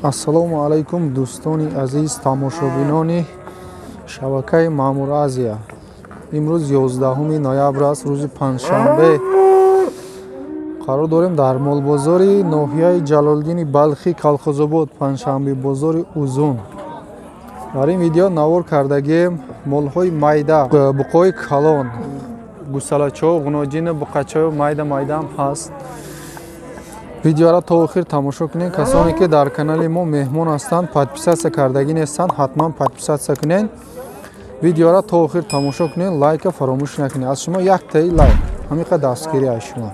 Ассалому алайкум, дӯстони азиз, тамошобинони шабакаи Маъмур Азия. Имрӯз 11 ноябр аст, рӯзи панҷшанбе. Қарор дорем дар молбозори ноҳияи Ҷалолиддини Балхӣ, Калхозобод, панҷшанбе бозори Узун. Дар ин видео навор кардагием молҳои майда, буқои калон, гусалачо, ғуноҷину буқачаё майда майдаам ҳаст. Видеоро то охир тамошо кунед. Касоне ки дар канали мо меҳмон ҳастанд, подписатсия кардагӣ нестанд, ҳатман подписатсия кунед. Видеоро то охир тамошо кунед, лайка фаромӯш накунед. Аз шумо яктаи лайк, ҳамин қадр дастгирӣ аз шумо.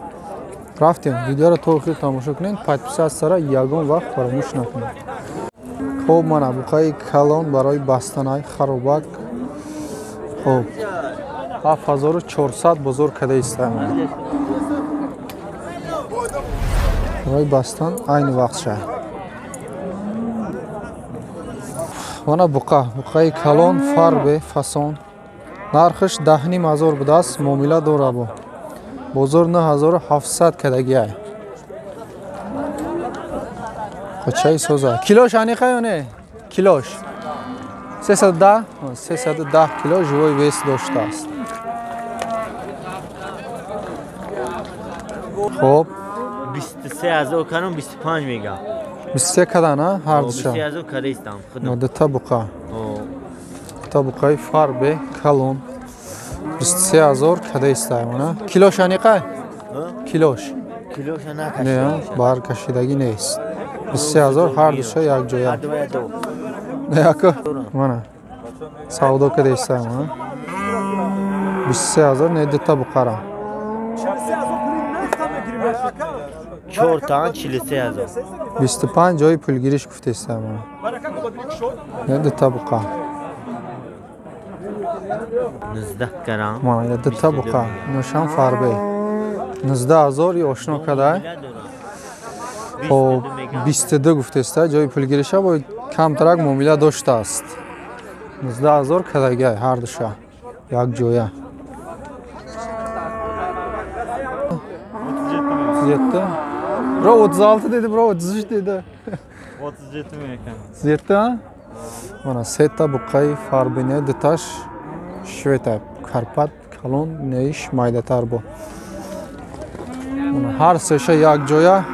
Рафтем, видеоро то охир тамошо кунед, подписатсияро ягон вақт фаромӯш накунед. Хоб, мана буқаи калон барои бастанай харобак. Хоб, 7400 бозор када истам. Барои бастан айни вақтша. Мана буқа, буқаи калон, фарбе, фасон. Нархаш 10,5 ҳазор будааст, муомила дора бо. Бозор 9700 кадагиай. Қачаи соза. Килош аниқа ё не? Килош. 310, 310 кило живой вес доштааст. Хоб, 23 ҳазор кардам, 25 мегам. 23 кадан, а? Ҳар душа. 23 ҳазор кадаистам худам. Дута буқа. Дута буқаи фарбе, калон. 23 ҳазор кадаистаем, а? Килош аниқа? Килош. Килоша Не, накашида. Баркашидагӣ нест. 23 ҳазор ҳар душа якҷоя. Ҳар дуя ду. Яко, мана. Савдо кадаистаем, а? 23 ҳазор не дута буқара. Чор таан 43 ҳазор. 25 ҷои пулгириш гуфтаистаем. Не дута буқа. 19 грамм. Мана дута буқа. Ношам фарбе. 19 ҳазор и ошно кадай. Хоб, 22 гуфтеста, ҷои пулгириша бо камтарак муомила доштааст. 19 ҳазор кадагиай ҳар душа якҷоя. 37. Bro 36 dedi, bro 33 dedi. 37 ming ekan. 37 ha? Mana seta buqaи фарбине, дуташ швета, карпат калон, неиш майдатар бо. Мана ҳар сеша якҷоя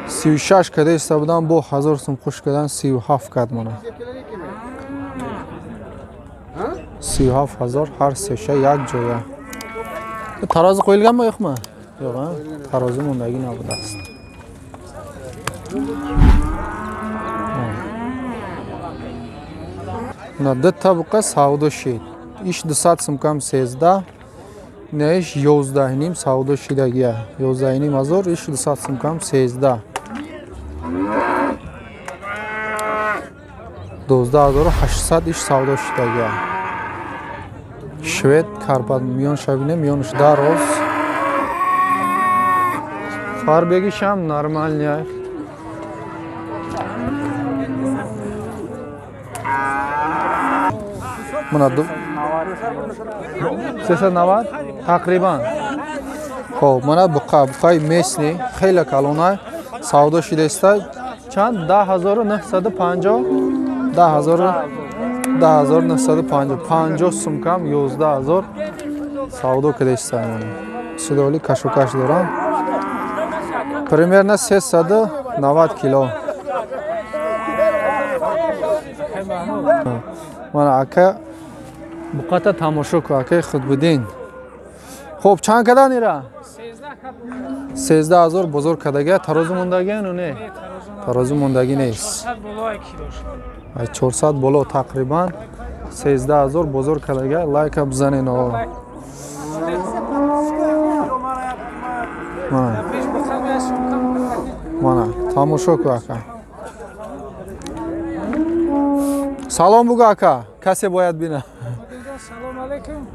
36 када иста будан, бо 1000 сум хуш кардан 37 кад мана. 37 ҳазор ҳар сеша якҷоя. Тарози qo'yilganmi yo'qmi? Yo'q, ha? Tarozi mondagi nabudааст. На дута буқа савдо шид. Иш 200 сум кам 13, неиш 11,5 савдо шидагия. 11,5 ҳазор, иш 200 сум кам 13. 12,800 иш савдо шидагия. Швед карпат миён шабине, миёнаш дароз. Фарбегишам нормальный. Мана ду 390 тақрибан. Хоб, мана буқа, буқаи местный, хеле калона, савдо шидаиста. Чанд? 10,950, 10,000, 10,950, 50 сум кам 11 ҳазор савдо кадаиста. Мана судоли кашокаш дорам. Примерно 390 кило. Мана ака буқата тамошо ку, акаи Худбуддин. Хоб, чанд кадан ира? 13 ҳазор бозор кадагия, тарозу мондагия ну не? Тарозу мондагӣ нест. Ай 400 боло тақрибан 13 ҳазор бозор кадагия, лайка бизанен о. Мана. Мана, тамошо ку ака. Салом бугу ака, касе бояд бина. Салом алейкум.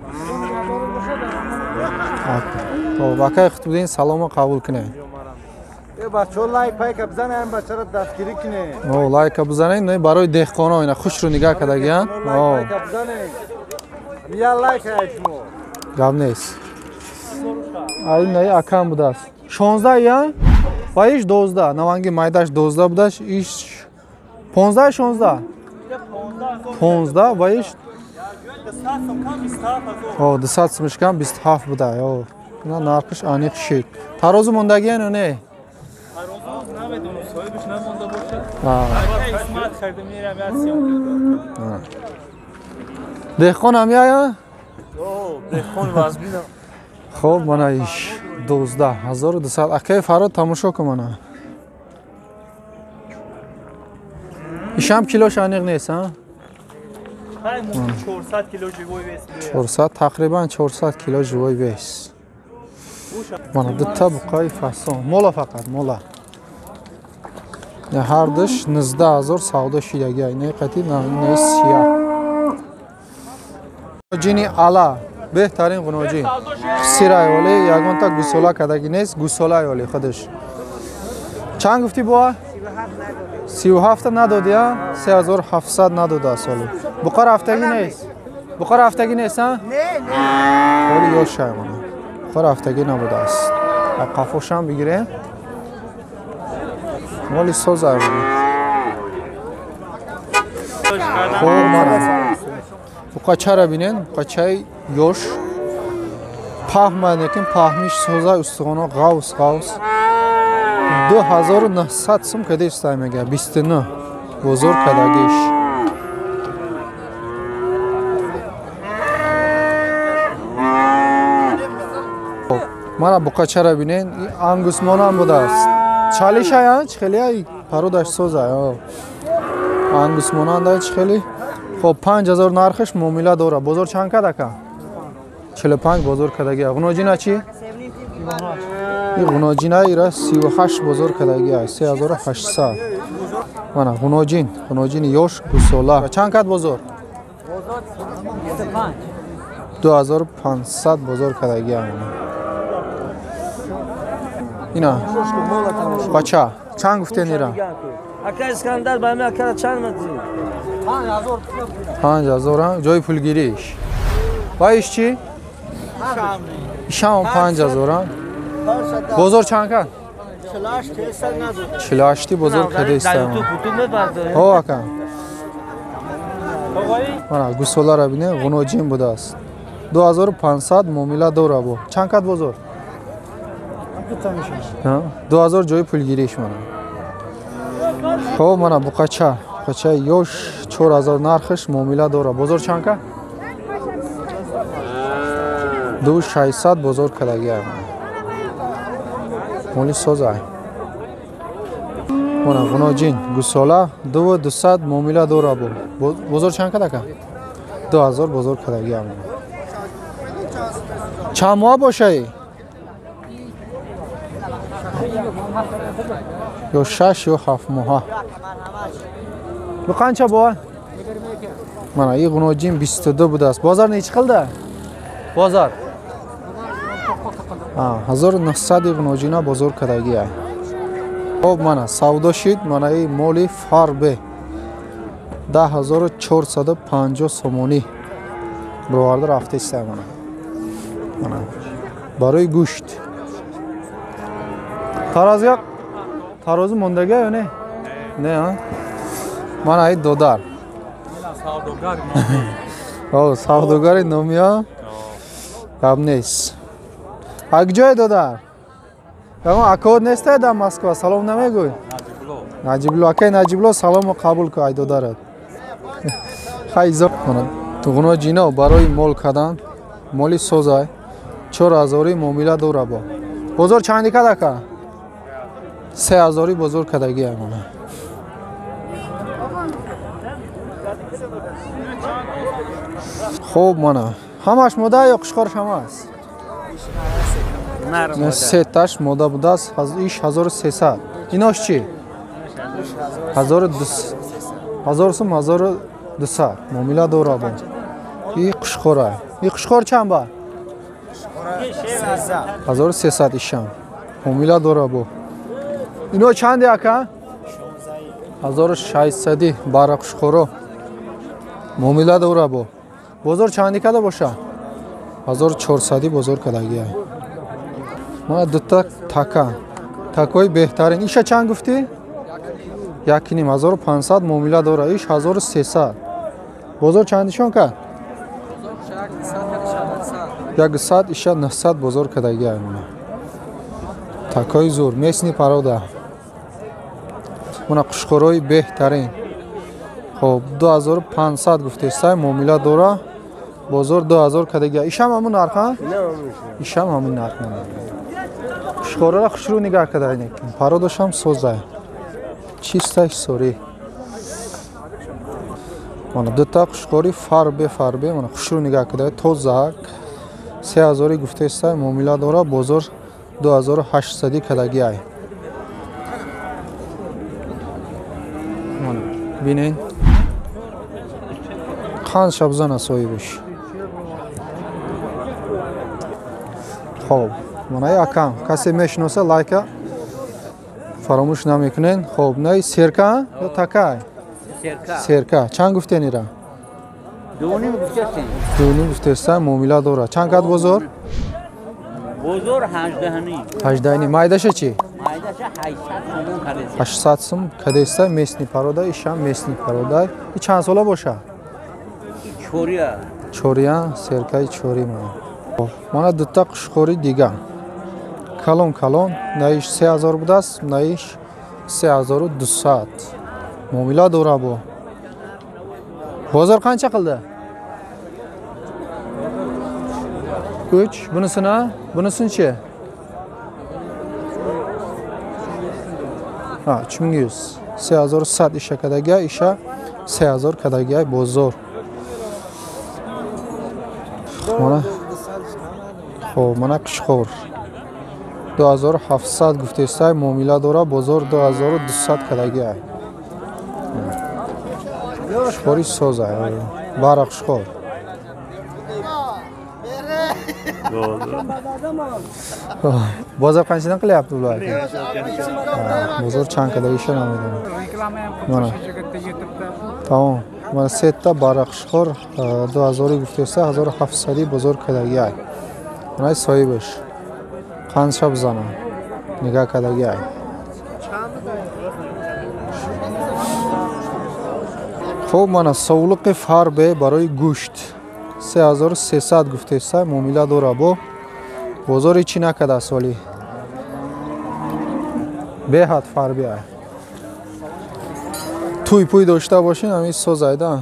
Хоб, акаи Хутбуддин саломо қабул кунед. Бачаҳо лайк пайка бизанед, ин бачаро дастгирӣ кунед. О, лайка бизанед, не барои деҳқоно ина хушрӯ нигаҳ кардагиян. О, Лайк пайка бизанед. Я лайк ай шумо. Гап нест. Ай не акам будааст. 16 я? Ва иш 12, наванги майдаш 12 будаш, иш 15 16. 15 ва иш 200 сумишкам 27 буда. Ина нархиш аниқ шид. Тарозу мондагиян ё не? Тарозу намедонам, соҳибаш намонда бошад. Ака Исмат харда мерам як сиём. Деҳқон ҳам яя? Деҳқон вазбинам. Хоб, мана иш 12200. Акаи Фарод тамошо кун мана. Ишам килош аниқ нест, а? 400 кило живой вес. 400, тақрибан 400 кило живой вес. Мана дута буқаи фасон. Мола фақат, мола. Ҳардуш 19000 савдо шидаги. Не қати не сия. Ҷини ала беҳтарин ғуноҷӣ. Сирай оли ягонта гусола кадаги нест, гусолай оли худаш. Чанд гуфтӣ буа? 37 надоди, а? 3700 надодааст оли. Буқа рафтагӣ нест? Буқа рафтагӣ нест, а? Не, не. Оли ёшай мана. Буқа рафтагӣ набудааст. Қафошам бигирем. Моли созай мана. Хоб мана. Буқачара бинен, буқачаи ёш. Паҳма лекин паҳмиш созай устухоно ғавс ғавс. 2900 сум каде истай мега 29 бозор кадагиш. Мана буқачара бинен, ангусмонам будааст. Чалишая чӣ хеле пародаш созай. Ангусмонанда чӣ хеле. Хоб 5000 нархаш муомила дора. Бозор чанд кад ака? 45 бозор кадаги. Ғуноҷина чӣ? И ғуноҷина ира 38 бозор кадаги, 3800. Мана ғуноҷин, ғуноҷини ёш гусола. Чанд кад бозор? 2500 бозор кадаги. Ина. Бача, чанд гуфтен ира? Ака Искандар ба ми акара чанд мадзи? 5000 ҷои пулгириш. Ва иш чӣ? Ишам 5000. Бозор чанд кад? 48 бозор кадеста. Ҳо ака. Мана гусоларо бинед, ғуноҷин будааст. 2500 муомила дора бо. Чанд кад бозор? 2000 ҷои пулгириш мана. Хоб мана буқача, буқачаи ёш 4000 нархаш муомила дора. Бозор чанд кад? 2600 бозор кадагия. Моли созай. Мана ғуноҷин гусола 2200 муомила дора бо. Бозор чанд кад ака? 2000 бозор кадагия. Чанд моҳ бошаи? Ё 6 ё 7 моҳа. Бу қанча бо? Мана и ғуноҷин 22 будааст. Бозор нечи қилди? Бозор 1900 ғуноҷина бозор кадагия. Хоб мана савдо шид, мана и моли фарбе 10450 сомонӣ бироварда рафтеста мана. Мана барои гӯшт. Таразия тарозу мондага ё не? Не, а? Мана и додар. О, савдогари номия. Гап нест. А куҷое додар? Ягон акод нестай дар Москва, салом намегӯй? Наҷибло. Акай Наҷибло саломо қабул кун ай додарат. Хай изо. Ғуноҷино барои мол кардан, моли созай 4000 муомила дора бо. Бозор чанди кад ака? 3000 бозор кадагия мана. Хоб мана. Ҳамаш мода ё қушқорш ҳама аст? Сеташ мода будааст, иш 1300. Инош чӣ? 1000 сум 1200 муомила дора бо. И қушқора. И қушқор чанд ба? 1300 ишам. Муомила дора бо. Ино чанде ака? 1600 бара қушқоро. Муомила дора бо. Бозор чанди када боша? 1400 бозор кадагия. Мана дута така. Такои беҳтарин. Иша чанд гуфтӣ? 1,5 1500 муомила дора. Иш 1300. Бозор чандишон кард? 100 иша 900 бозор кардагӣ аймона. Такои зур, местни парода. Мона қушқорои беҳтарин. Хоб 2500 гуфтестай, муомила дора. Бозор 2000 кардагӣ. Ишам ҳамун нарха? Ишам ҳамун нарх. Қушқорора хушрӯ нигаҳ карда. Пародашам созай. Чистай сори. Мана дута қушқори фарбе фарбе, мана хушрӯ нигаҳ карда, тозак. 3000 гуфтестай, муомила дора, бозор 2800 кардагӣ ай. Мана бинен. Қанд шабзана соҳибаш. Хоб, мана акам, касе мешиноса лайка фаромӯш намекунен. Хоб, най серка ё такай? Серка. Чанд гуфтен ира? 2.5 гуфтестем. 2.5 гуфтеста, муомила дора. Чанд кад бозор? Бозор 18.5. 18.5. Майдаша чи? Майдаша 800 сомон кадеста. 800 сом кадеста, местни парода, ишам местни парода. И чанд сола боша? Чория. Чория, серкаи чори мана. Мана дута қушқори дига. Калон калон, наиш 3000 будааст, наиш 3200. Муомила дора бо. Бозор қанча қилди? 3. Bunisini? Bunisini-chi? Ha, 3100. 3100 иша кадага, иша 3000 кадага бозор. Мана хоб, мана қушқор. 2700 гуфтестай, муомила дора, бозор 2200 кадага. Қушқори созай, бара қушқор. Бозор qanchadan qilyapti ular? Bozor чанд када иша намедонам. Mana. Tamom. Mana setta бара қушқор 2000 гуфтеста, 1700 бозор кадагӣ. Mana соҳибаш. Қанча бизана. Нигаҳ кадагӣ. Хоб, мана совлуқи фарбе барои гӯшт. 3300 гуфтеста, муомила дора бо. Бозори чӣ накардааст вале. Беҳад фарбе ай. Тӯй пӯй дошта бошин, ҳамин созайда.